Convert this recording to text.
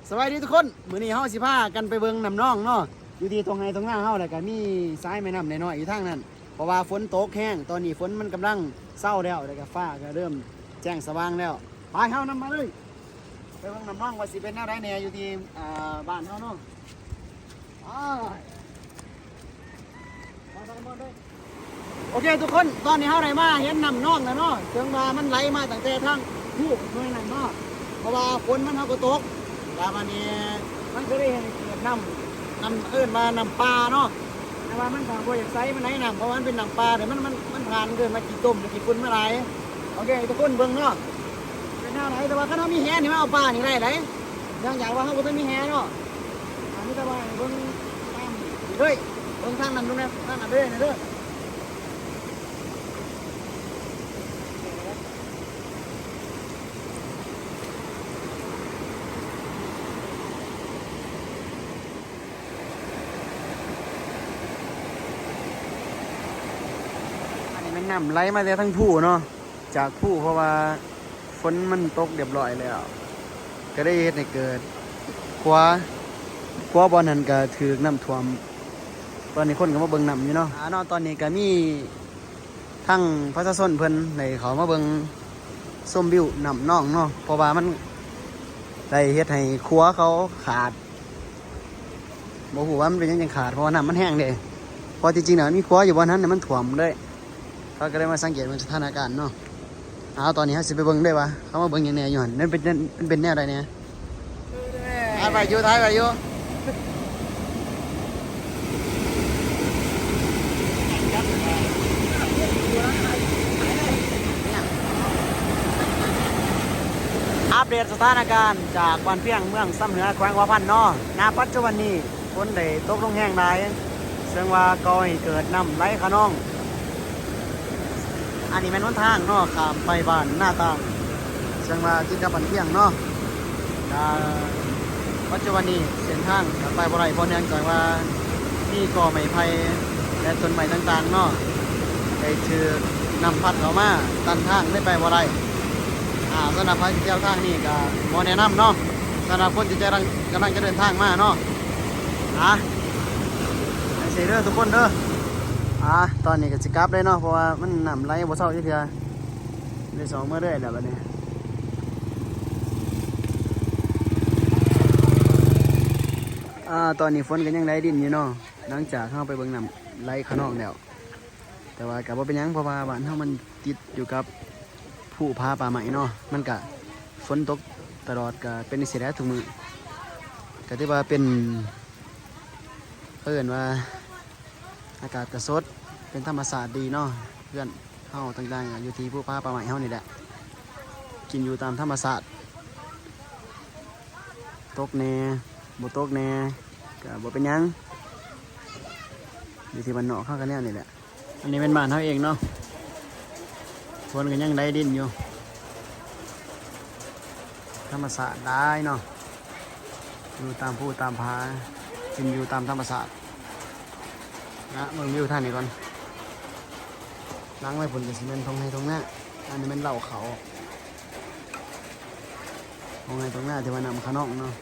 ສະບາຍດີທຸກຄົນ, ມື້ນີ້ເຮົາຊິພາກັນໄປເບິ່ງນ້ຳນອງເນາະ ຢູ່ທີ່ທົ່ງໄຮ່ທົ່ງນາເຮົາ ແລ້ວກະມີສາຍແມ່ນ້ຳນ້ອຍໆຢູ່ທາງນັ້ນ ເພາະວ່າຝົນຕົກແຮງ. ຕອນນີ້ຝົນມັນກຳລັງເຊົາແລ້ວ ແລ້ວກະຟ້າກະເລີ່ມແຈ້ງສະຫວ່າງແລ້ວ. ໄປ ເຮົານຳມາເລີຍ ໄປເບິ່ງນ້ຳນອງວ່າຊິເປັນແນວໃດແດ່ ຢູ່ທີ່ ອ່າ ບ້ານເຮົາເນາະ. ໂອເຄທຸກຄົນ, ຕອນນີ້ເຮົາໄດ້ມາເຫັນນ້ຳນອງແລ້ວເນາະ, ເຊິ່ງວ່າມັນໄຫຼມາຕັ້ງແຕ່ທາງພູໜ່ວຍນັ້ນເນາະ, ເພາະວ່າຝົນມັນເຮົາກໍຕົກ ແລ້ວບາດນີ້ມັນກໍເລີຍເຮັດໃຫ້ເກີດນ້ຳ ນ້ຳເອີ້ນວ່ານ້ຳປ່າເນາະ. ແຕ່ວ່າມັນກໍບໍ່ຢາກໃສປານໃດນ້ຳ ເພາະວ່າມັນເປັນນ້ຳປ່າ ແຕ່ມັນ ມັນ ມັນຜ່ານ ເອີ້ນວ່າຂີ້ຕົມ ແລະ ຂີ້ຝຸ່ນມາຫຼາຍ. ໂອເຄ ໃຫ້ທຸກຄົນເບິ່ງເນາະ ເປັນແນວໃດ. ແຕ່ວ່າຄັນເຮົາມີແຫນີ້ ມາເອົາປານີ້ໄດ້ໃດ, ເນື່ອງຈາກວ່າເຮົາບໍ່ທັນມີແຫເນາະ. ອັນນີ້ແຕ່ວ່າໃຫ້ເບິ່ງຕາມນີ້ເລີຍ, ເບິ່ງທາງນັ້ນດູແດ່, ທາງນັ້ນເດີ ນີ້ເດີ. ອັນນີ້ແມ່ນນ້ຳໄຫຼມາແຕ່ທາງພູເນາະ, ຈາກພູ ເພາະວ່າຝົນມັນຕົກຮຽບຮ້ອຍແລ້ວ ກໍໄດ້ເຮັດໃຫ້ເກີດຂົວ, ຂົວບ່ອນນັ້ນກໍຖືກນ້ຳຖ້ວມ. ຕອນນີ້ຄົນກໍມາເບິ່ງນ້ຳຢູ່ເນາະ. ອາ ເນາະ ຕອນນີ້ກໍມີ ທາງປະຊາຊົນເພິ່ນໄດ້ເຂົ້າມາເບິ່ງຊົມວິວນ້ຳນອງເນາະ, ເພາະວ່າມັນໄດ້ເຮັດໃຫ້ຂົວເຂົາຂາດ, ບໍ່ຮູ້ວ່າມັນເປັນຫຍັງຈັ່ງຂາດ ເພາະວ່ານ້ຳມັນແຮງເດ້. ເພາະທີ່ຈິງແລ້ວມັນມີຂົວຢູ່ບ່ອນນັ້ນ ແຕ່ມັນຖ້ວມເລີຍ, ເຂົາກໍເລີຍມາສັງເກດເບິ່ງສະຖານະການເນາະ. ເອົາ ຕອນນີ້ເຮົາຊິໄປເບິ່ງເລີຍວ່າເຂົາມາເບິ່ງຫຍັງແດ່ຢູ່ຫັ້ນ, ມັນເປັນ ມັນເປັນແນວໃດແດ່. ຖ່າຍໄວ້ຢູ່ ຖ່າຍໄວ້ຢູ່. ອັບເດດສະຖານະການຈາກບ້ານພຽງ ເມືອງຊຳເໜືອ ແຂວງຫົວພັນເນາະ. ນະປັດຈຸບັນນີ້ ຝົນໄດ້ຕົກລົງແຮງຫຼາຍ ເຊິ່ງວ່າກໍ່ໃຫ້ເກີດນ້ຳໄຫຼຂະນອງ. ອັນນີ້ແມ່ນຫົນທາງເນາະ ຂ້າມໄປບ້ານນາຕ່າງ ເຊິ່ງວ່າຕິດກັບບ້ານພຽງເນາະ. ກະປັດຈຸບັນນີ້ເສັ້ນທາງກະໄປບໍ່ໄດ້ ເພາະເນື່ອງຈາກວ່າມີກໍໄມ້ໄຜ່ ແລະ ຕົ້ນໄມ້ຕ່າງໆເນາະ ໄດ້ຖືກນ້ຳພັດເຂົ້າມາຕັນທາງ ເລີຍໄປບໍ່ໄດ້. ອາ ສຳລັບໃຜທີ່ທ່ຽວທາງນີ້ກະບໍ່ແນະນຳເນາະ ສຳລັບຄົນທີ່ຈະ ກຳລັງຈະເດີນທາງມາເນາະ. ອາ ຈັ່ງຊີ້ເດີທຸກຄົນເດີ. ອາ ຕອນນີ້ກໍຊິກັບເລີຍເນາະ ເພາະວ່າມັນນ້ຳໄຫຼບໍ່ເຊົາຈັກເທື່ອ, ເລີຍຊິອອກເມືອເລີຍແຫຼະບັດນີ້. ອາ ຕອນນີ້ຝົນກໍຍັງໄຫຼລິນຢູ່ເນາະ, ຫຼັງຈາກເຮົາໄປເບິ່ງນ້ຳໄຫຼຂະນອງແລ້ວ. ແຕ່ວ່າກໍບໍ່ເປັນຫຍັງ ເພາະວ່າບ້ານເຮົາມັນຕິດຢູ່ກັບພູຜາປ່າໄມ້ເນາະ, ມັນກະຝົນຕົກຕະຫຼອດ ກະເປັນຈັ່ງຊີ້ແຫຼະທຸກມື້. ກະຖືວ່າເປັນ ເຂົາເອີ້ນວ່າອາກາດກະສົດ ເປັນທຳມະຊາດດີເນາະ. ເຮືອນເຮົາຕ່າງໆ ກະຢູ່ທີ່ພູຜາປ່າໄມ້ເຮົານີ້ແຫຼະ, ກິນຢູ່ຕາມທຳມະຊາດ, ຕົກແດ່ ບໍ່ຕົກແດ່ ກະບໍ່ເປັນຫຍັງ, ຢູ່ທີ່ບ້ານນອກເຮົາກະແນວນີ້ແຫຼະ. ອັນນີ້ແມ່ນບ້ານເຮົາເອງເນາະ, ຝົນກໍຍັງໄຫຼລິນຢູ່. ທຳມະຊາດຫຼາຍເນາະ, ຢູ່ຕາມພູຕາມຜາ, ກິນຢູ່ຕາມທຳມະຊາດນະ. ເບິ່ງວິວທາງນີ້ກ່ອນ, ຫຼັງໄປພຸ້ນກໍຊິແມ່ນທົ່ງໄຮ່ທົ່ງນາ, ອັນນີ້ແມ່ນເລົ້າເຂົ້າ. ທົ່ງໄຮ່ທົ່ງນາທີ່ວ່ານ້ຳຂະນອງເນາະ.